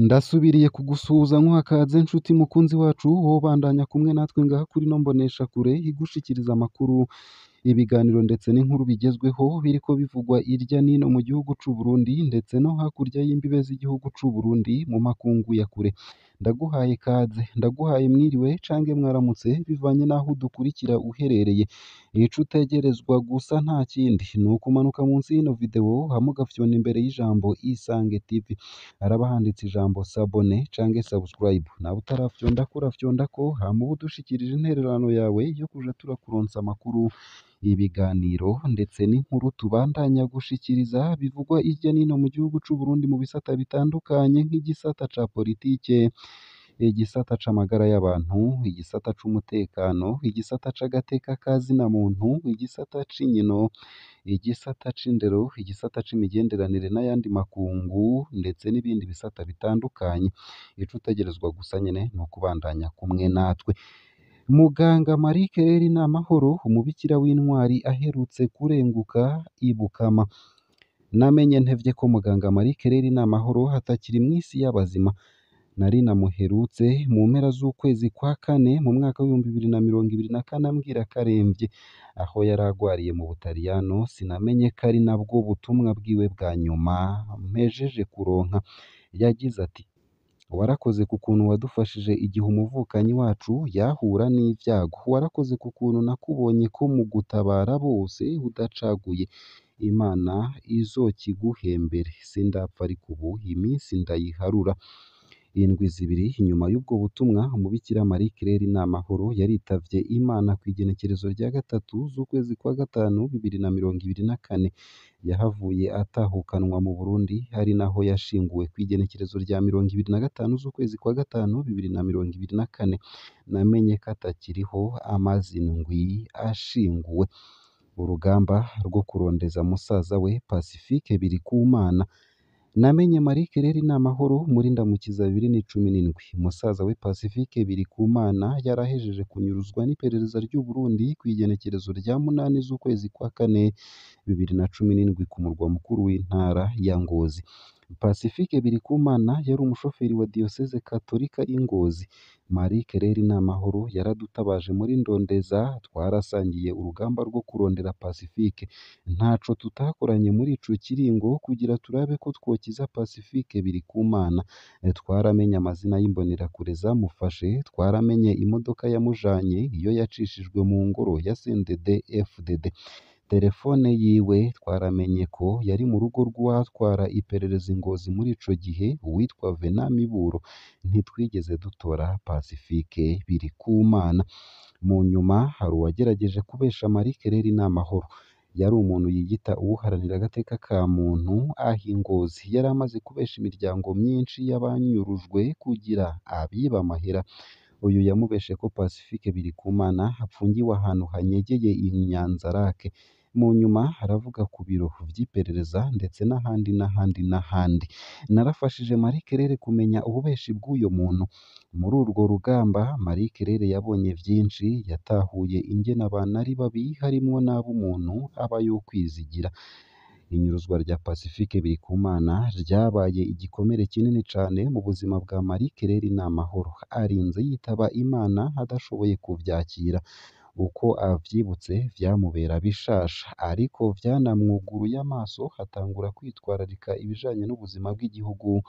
Ndasubiriye kugusuhuza nkuha kaze nshuti mukunzi wacu wobandanya kumwe natwe ngaha kuri ino mboneshakure igushikiriza amakuru, ibiganiro ndetse n'inkuru bigezweho biriko bivugwa irya nino mu gihugu c'u Burundi ndetse no hakurya y'imbibe z'igihugu c'u Burundi mu makungu ya kure. Ndaguhaye kaze, ndaguhaye mwiriwe cange mwaramutse bivanye n'aho udukurikira uherereye. Ico utegerezwa gusa nta kindi ni ukumanuka munsi y'ino video hama ugafyonda imbere y'ijambo Isange TV. Haraba handitse ijambo s'abonner cange subscribe. Nawe utarafyondako urafyondako hama ube udushikirije intererano yawe yo kuja turakuronsa amakuru, ibiganiro ndetse n'inkuru tubandanya gushikiriza bivugwa irya nino mu gihugu c'u Burundi mu bisata bitandukanye nk'igisata ca politike, igisata c'amagara y'abantu, igisata c'umutekano, igisata c'agateka ka zina muntu, igisata c'inkino, igisata c'indero, igisata c'imigenderanire n'ayandi makungu ndetse n'ibindi bisata bitandukanye. Ico utegerezwa gusa nyene ni ukubandanya kumwe natwe. Muganga Marie Claire Namahoro, umubikira w'intwari aherutse kurenguka i Bukama. Namenye ntevye ko muganga Marie Claire Namahoro atakiri mw'isi y'abazima. Nari namuherutse mu mpera z'ukwezi kwa kane mu mwaka w'2024 ambwira ko aremvye, aho yari agwariye mu Butaliyano. Sinamenye ko ari nabwo butumwa bwiwe bwa nyuma mpejeje kuronka. Yagize ati: "Warakoze ku kuntu wadufashije igihe umuvukanyi wacu yahura n'ivyago, warakoze ku kuntu nakubonye ko mu gutabara bose udacaguye. Imana izokiguhembere. Sindapfa ariko ubu iminsi ndayiharura." Indwi zibiri inyuma y'ubwo butumwa, umubikira Marie Claire Namahoro yaritavye Imana kw'igenekerezo rya 3 z'ukwezi kwa gatanu 2024. Yahavuye atahukanwa mu Burundi ari naho yashinguwe kw'igenekerezo rya 25 z'ukwezi kwa gatanu 2024. Namenye ko atakiriho amaze indwi ashinguwe. Urugamba rwo kurondeza musaza we Pacifique Birikumana. Namenye Marie Claire Namahoro muri Ndamukiza 2017. Musaza we Pacifique Birikumana yarahejeje kunyuruzwa n'iperereza ry'u Burundi kw'igenekerezo rya 8 z'ukwezi kwa kane 2017 ku murwa mukuru w'intara ya Ngozi. Pacifique Birikumana yari umushoferi wa Diyoseze Katolika y'i Ngozi. Marie Claire Namahoro yaradutabaje muri Ndondeza, twarasangiye urugamba rwo kurondera Pacifique. Ntaco tutakoranye muri ico kiringo kugira turabe ko twokiza Pacifique Birikumana. Twaramenye amazina y'imbonerakure zamufashe, twaramenye imodoka yamujanye iyo yacishijwe mu ngoro ya CNDD-FDD. Telefone yiwe twaramenye ko yari mu rugo rw'uwatwara iperereza i Ngozi muri ico gihe, uwitwa Venant Miburo. Ntitwigeze dutora Pacifique Birikumana. Mu nyuma hari uwagerageje kubesha Marie Claire Namahoro. Yari umuntu yiyita uwuharanira agateka ka muntu aha i Ngozi. Yari amaze kubesha imiryango myinshi y'abanyurujwe kugira abibe amahera. Uyu yamubeshe ko Pacifique Birikumana apfungiwe ahantu hanyegeye i Nyanzarake. Mu nyuma aravuga ku biro vy'iperereza ndetse n'ahandi n'ahandi n'ahandi. Narafashije Marie Claire kumenya ububeshi bw'uyo muntu. Muri urwo rugamba Marie Claire yabonye vyinshi, yatahuye ingene abantu ari babi harimwo n'ab'umuntu aba yokwizigira. Inyuruzwa rya Pacifique Birikumana ryabaye igikomere kinini cane mu buzima bwa Marie Claire Namahoro. Arinze yitaba Imana adashoboye kuvyakira. Uko avyibutse vyamubera bishasha, ariko vyanamwuguruye amaso atangura kwitwararika ibijanye n'ubuzima bw'igihugu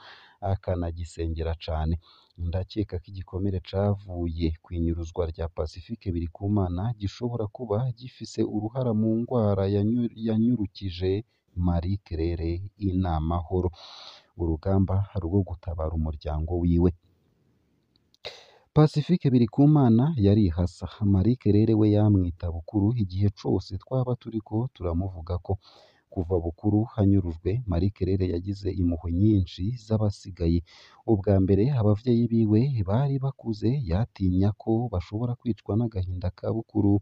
akanagisengera cane. Ndakeka ko igikomere cavuye kw'inyuruzwa rya Pacifique Birikumana gishobora kuba gifise uruhara mu ngwara yanyurukije Marie Claire Inamahoro. Urugamba rwo gutabara umuryango wiwe. Pacifique Birikumana yarihasa, Marie Claire we yamwita Bukuru igihe cose twaba turiko turamuvugako. Kuva Bukuru anyurujwe, Marie Claire yagize impuhwe nyinshi z'abasigaye. Ubwa mbere abavyeyi biwe bari bakuze, yatinya ko bashobora kwicwa n'agahinda ka Bukuru,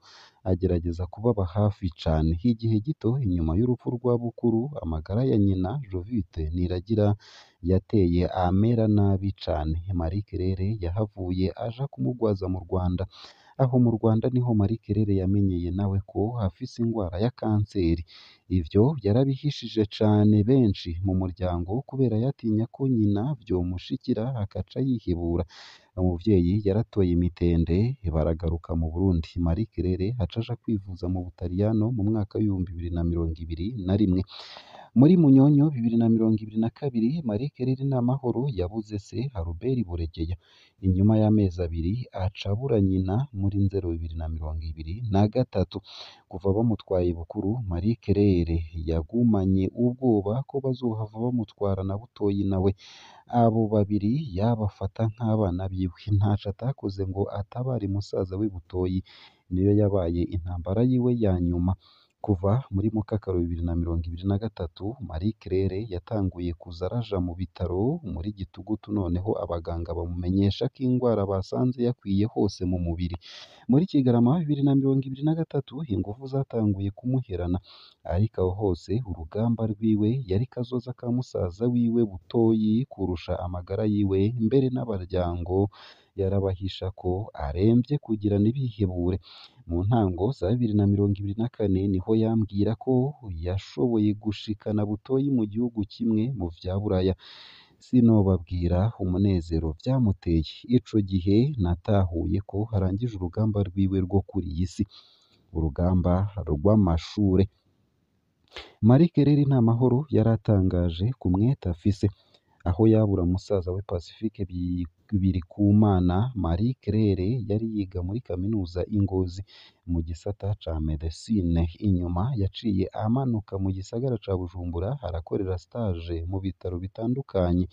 agerageza kubaba hafi cane. Igihe gito inyuma y'urupfu rwa Bukuru, amagara ya nyina Jovite Niragira yateye amera nabi cane. Marie Claire yahavuye aja kumugwaza mu Rwanda. Aho mu Rwanda niho Marie Claire yamenyeye nawe ko afise ingwara ya kanseri. Ivyo yarabihishije cane benshi mu muryango kubera yatinya ko nyina vyomushikira akaca yihebura. Umuvyeyi yaratoye imitende baragaruka mu Burundi. Marie Claire aca aja kwivuza mu Butaliyano mu mwaka w'2021. Muri Munyonyo 2022 Marie Claire Namahoro yabuze se Albert Buregeya. Inyuma y'amezi abiri aca abura nyina muri Nzero 2023. Kuva bamutwaye ibukuru, Marie Claire yagumanye ubwoba ko bazohava bamutwara na Butoyi nawe. Abo babiri yabafata nk'abana biwe. Ntaco atakoze ngo atabare musaza we Butoyi. Niyo yabaye intambara yiwe ya nyuma. Kuva muri Mukakaro 2023 Marie Claire yatanguye kuza araja mu bitaro muri Gitugutu, noneho abaganga bamumenyesha ko ingwara basanze yakwiye hose mu mubiri. Muri Kigarama 2023 inguvu zatanguye kumuherana, ariko aho hose urugamba rwiwe yari kazoza ka musaza wiwe Butoyi kurusha amagara yiwe, mbere n'abaryango yarabahisha ko aremvye kugira ntibihebure. Mu ntango za 2024 niho yambwira ko yashoboye gushikana Butoyi mu gihugu kimwe mu vya Buraya. Sinobabwira umunezero vyamuteye. Ico gihe natahuye ko arangije urugamba rwiwe rwo kuri iyi si, urugamba rw'amashure. Marie Claire Namahoro yaratangaje ku mwete afise. Aho yabura musaza we Pacifique Birikumana, Marie Claire yari yiga muri kaminuza i Ngozi mu gisata ca medecine. Inyuma yaciye amanuka mu gisagara ca Bujumbura arakorera stage mu bitaro bitandukanye.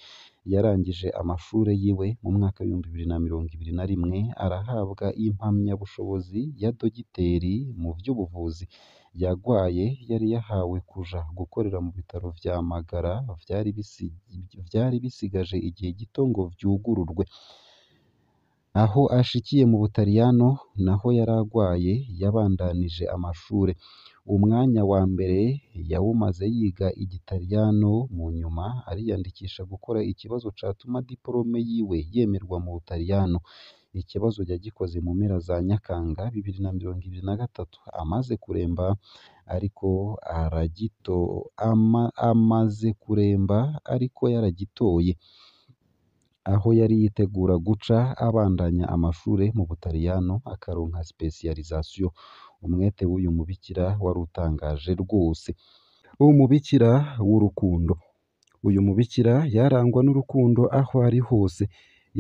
Yarangije amashure yiwe mu mwaka w'2021 arahabwa impamyabushobozi ya dogiteri mu vy'ubuvuzi. Yagwaye yari yahawe kuja gukorera mu bitaro vya Magara vyari bisigaje igihe gito ngo vyugururwe. Aho ashikiye mu Butaliyano naho yaragwaye yabandanije amashure. Umwanya wa mbere yawumaze yiga igitaliyano, mu nyuma ariyandikisha gukora ikibazo catuma diporome yiwe yemerwa mu Butaliyano. Ikibazo yagikoze mu mpera za Nyakanga 2023 amaze kuremba, ariko aragito amaze kuremba ariko yaragitoye. Aho yari yitegura guca abandanya amashure mu Butaliyano akaronka specialisation. Umwete w'uyu mubikira wari utangaje rwose. Umubikira w'urukundo. Uyu mubikira yarangwa n'urukundo aho ari hose.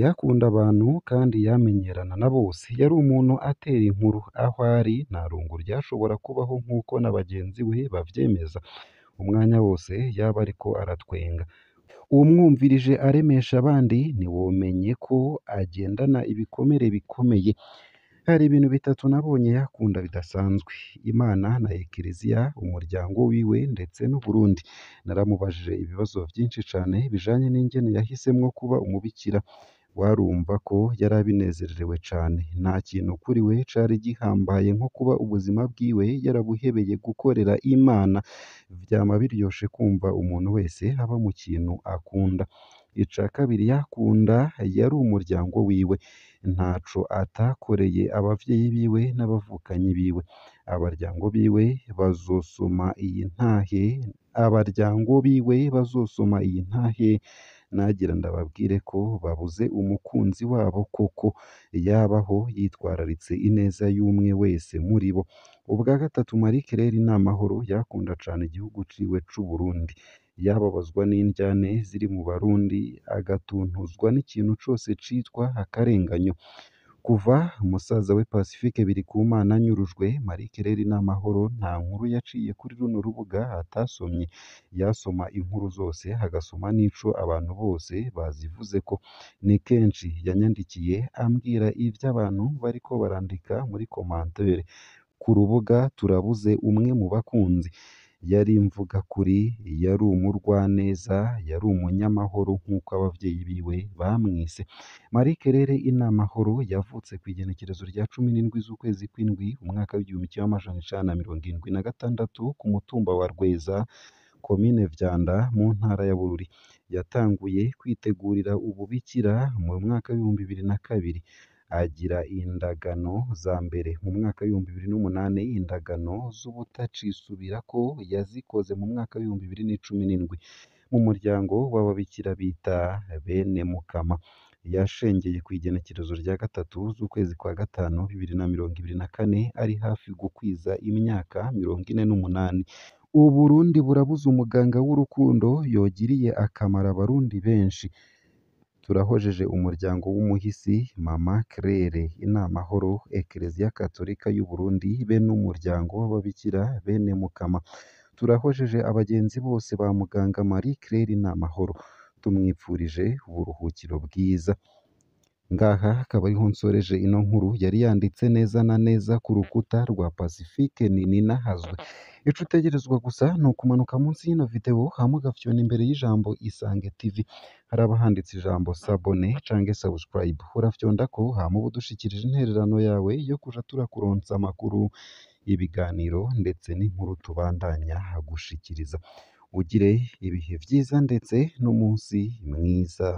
Yakunda abantu kandi yamenyerana na bose. Yari umuntu atera inkuru aho ari, nta rungu ryashobora kubaho nk'uko na bagenzi we bavyemeza. Umwanya wose yaba ariko aratwenga. Umwumvirije aremesha abandi ntiwomenye ko agendana ibikomere bikomeye. Hari ibintu bitatu nabonye yakunda bidasanzwe: Imana na Ekleziya, umuryango wiwe ndetse n'Uburundi. Naramubajije ibibazo vyinshi cane bijanye n'ingene yahisemwo kuba umubikira. Warumva ko yari abinezererewe cane. Nta kintu kuri we cari gihambaye nko kuba ubuzima bwiwe yarabuhebeye gukorera Imana. Vyama biryoshe kumva umuntu wese aba mu kintu akunda. Ica kabiri yakunda yari umuryango wiwe. Ntaco atakoreye abavyeyi biwe n'abavukanyi biwe. Abaryango biwe bazosoma iyi ntahe, abaryango biwe bazosoma iyi ntahe, nagira ndababwire ko babuze umukunzi wabo koko. Yabaho yitwararitse ineza y'umwe wese muri bo. Ubwa gatatu Marie Claire Namahoro yakunda cane igihugu ciwe c'Uburundi. Yababazwa n'indyane ziri mu Barundi, agatuntuzwa n'ikintu cose citwa akarenganyo. Kuva musaza we Pacifique Birikumana anyurujwe, Marie Claire Namahoro nta nkuru yaciye kuri runo rubuga atasomye. Yasoma inkuru zose, agasoma n'ico abantu bose bazivuzeko. Ni kenshi yanyandikiye ambwira ivy'abantu bariko barandika muri commentaire. Ku rubuga turabuze umwe mu bakunzi. Yari imvugakuri, yari umurwaneza, yari umunyamahoro nk'uko abavyeyi biwe bamwise. Marie Claire Inamahoro yavutse kw'igenekerezo rya 17 z'ukwezi kw'indwi umwaka w'1976 ku mutumba wa Rweza, komine Vyanda mu ntara ya Bururi. Yatanguye kwitegurira ububikira mu mwaka w'2002. Agira indagano za mbere mu mwaka w'2008, indagano z'ubutacisubirako yazikoze mu mwaka w'2017 mu muryango w'ababikira bita bene Mukama. Yashengeye kw'igenekerezo rya 3 z'ukwezi kwa gatanu 2024 ari hafi gukwiza imyaka 48. Uburundi burabuze umuganga w'urukundo yogiriye akamaro abarundi benshi. Turahojeje umuryango w'umuhisi Mama Claire Inamahoro, Eklezia Katolika y'Uburundi be n'umuryango w'ababikira bene Mukama. Turahojeje abagenzi bose ba muganga Marie Claire Inamahoro. Tumwipfurije uburuhukiro bwiza. Ngaha akaba ariho nsoreje ino nkuru yari yanditse neza na neza ku rukuta rwa Pacifique Nininahazwe. Ico utegerezwa gusa ni ukumanuka munsi y'ino video hama ugafyona imbere y'ijambo Isange TV. Haraba handitse ijambo s'abonner canke subscribe. Urafyondako hama uba udushikirije intererano yawe yo kuja turakuronsa amakuru, ibiganiro ndetse n'inkuru tubandanya gushikiriza. Ugire ibihe vyiza ndetse n'umunsi mwiza.